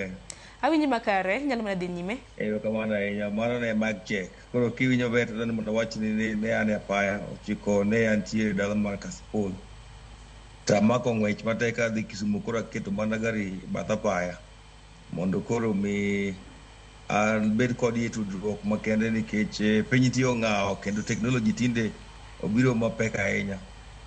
maber? Awinji makare, inyalo mana dhi nyime. Erokamano ahinya. Mano ne mic check. Koro kiwinjo maber to mondo awachni ni ne an e apaya ochiko ne antiere e dala mar Kasipul. To amako ng'wech matek adhi Kisumu koro aketo mana gari e bath apaya mondo koro mi abed kodi e tudruok makende nikech piny nitie ong'awo kendo teknoloji tinde obiro mapek ahinya.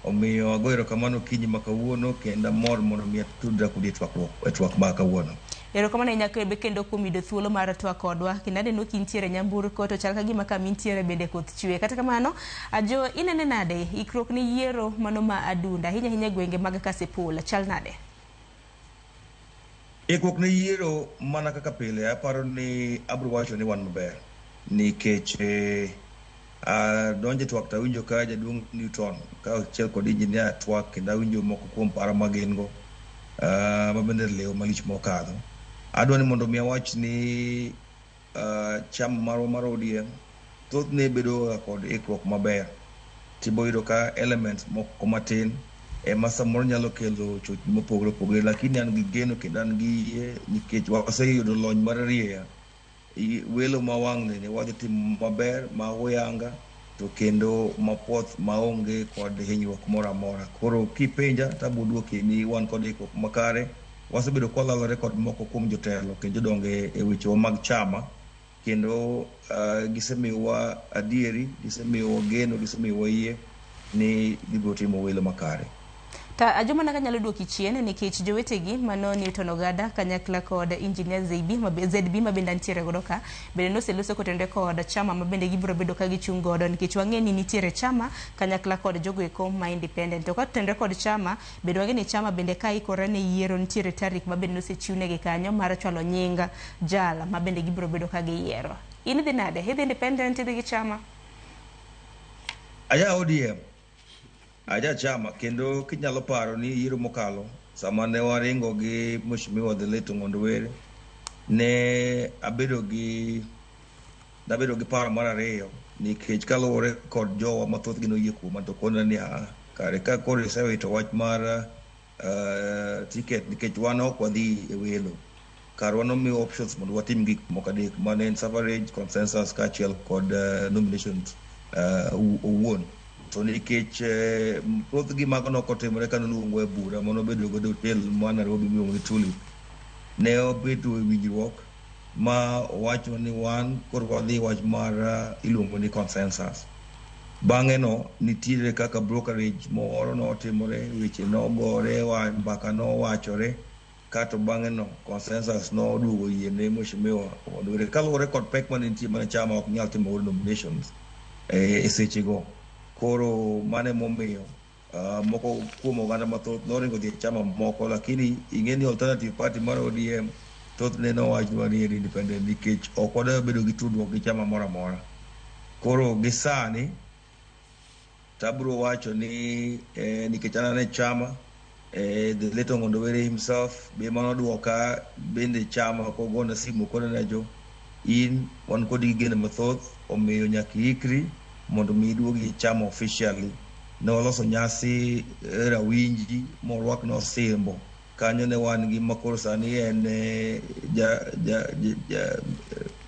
Omiyo ago erokamano okinyi ma kawuono kendo amor mondo mi atudra kodi e twak ma kawuono. Erokamano ahinya kebe kendo kuom yudo thuolo mar twak kodwa. Kendo aneno kintiere nyamburko to chal ka gima kama intiere bende koth chwe. Kata kamano, Ajo, inene nade ikruok ne yiero mano ma Adunda, ahinya ahinya e gwenge mag Kasipul, chal nade? Ikruok ne yiero mana kaka pile, aparo ni abiro wacho ni wan maber nikech adonjo e twak to awinjo ka jaduong' Newton kaachiel kod engineer twak kendo awinjo moko kuom paro ma gin go ma bende liw malich mokadho. Adwa ni mondo mi awach ni chama marwa mar ODM thothne bedo ga kod ikruok maber. Tibo yudo ka elements moko matin ema samoro nyalo kelo chochni mopogore opogore, lakini an gi geno kendo an gi yie nikech waseyudo lony mar rieya welo ma wang' ni wadhi timo maber ma huyanga to kendo mapoth maonge kod hinyruok moro amora. Koro kipenja to abiro duoki ni wan kod ikruok makare. Wasebedo kwalalore kod moko kuom jotelo kendo jodongo e wechewa mag chama kendo gisemiyowa adieri, gisemiyowa geno, gisemiyowa yie ni gibiro timo welo makare. Ta Ajo mana kanyalo duoki chien nikech jowetegi mano Newton Ogada kanyakla kod Engineer ZB ma bende antiere godo ka bende noseloso kotenore kod chama ma bende gibiro bedo ka gichung' godo nikech wang'e ni nitiere chama kanyakla kod jogo eko ma independent. To kotenore kod chama bende wang'e ni chama bende ka ikore ne yiero nitiere tarik ma bende nosechiwnegi kanyo mar chwalo nying jal ma bende gibiro bedo ka giyiero. In idhi nade? Idhi independent, idhi gi chama? Aja ODM, aja chama kendo kinyalo paro ni yiero mokalo sama ne waringo gi Mheshimiwa the late Ong'ondo Were ne abedo gi nabedo gi paro mar ariyo nikech kaluwore kod jowa mathoth gi noyie kuoma to kona ni kare ka koro isewito wach mar ticket nikech wan ok wadhi e welo karwa nomiwa options mondo watim gik moko adek mane en suffrage, consensus kaachiel kod nominations owuon. To nikech thothgi mago nokotimore ka noluongwa e bura manobedo godo e hotel ma Nairobi miluongo ni Tulip, ne obedo e winjruok ma owachwa ni wan koro wadhi wach mar iluongo ni consensus. Bang'e no nitiere kaka brokerage moro notimore, weche nogore, mbaka nowachore, kato bang'e no consensus noduogo yie ne Mheshimiwa Ong'ondo Were. Kaluwore kod pek mane nitie mane chama ok nyal timo godo nominations e sechego. Koro mano emomiyo moko kuom oganda mathoth noringo dhi e chama moko, lakini ing'e ni alternative party mar ODM thothne nowachnwa ni en independent nikech ok wadwa bedo gi tudruok gi chama moro amora. Koro gi sani tabiro wacho ni nikech an e chama the late Ong'ondo Were himself be manoduoka bende chama kogona simu kona ni Ajo in wan kodi gi geno mathoth omiyo nyaka iikri mondo mi iduogi e chama officially. Ne waloso nyasi Rawinji morwakne osimbo. Kanyo ne wan gi makoro sani en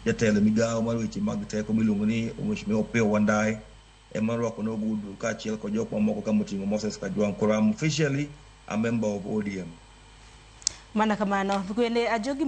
jatelo e migawo mar weche mag teko miluongo ni Mheshimiwa Opiyo Wandayi ema norwako ne ogudu kaachiel kod jok mamoko ka moting'o Moses Kajwang'. Koro I'm officially a member of ODM. Mana kamano. Bende Ajo gima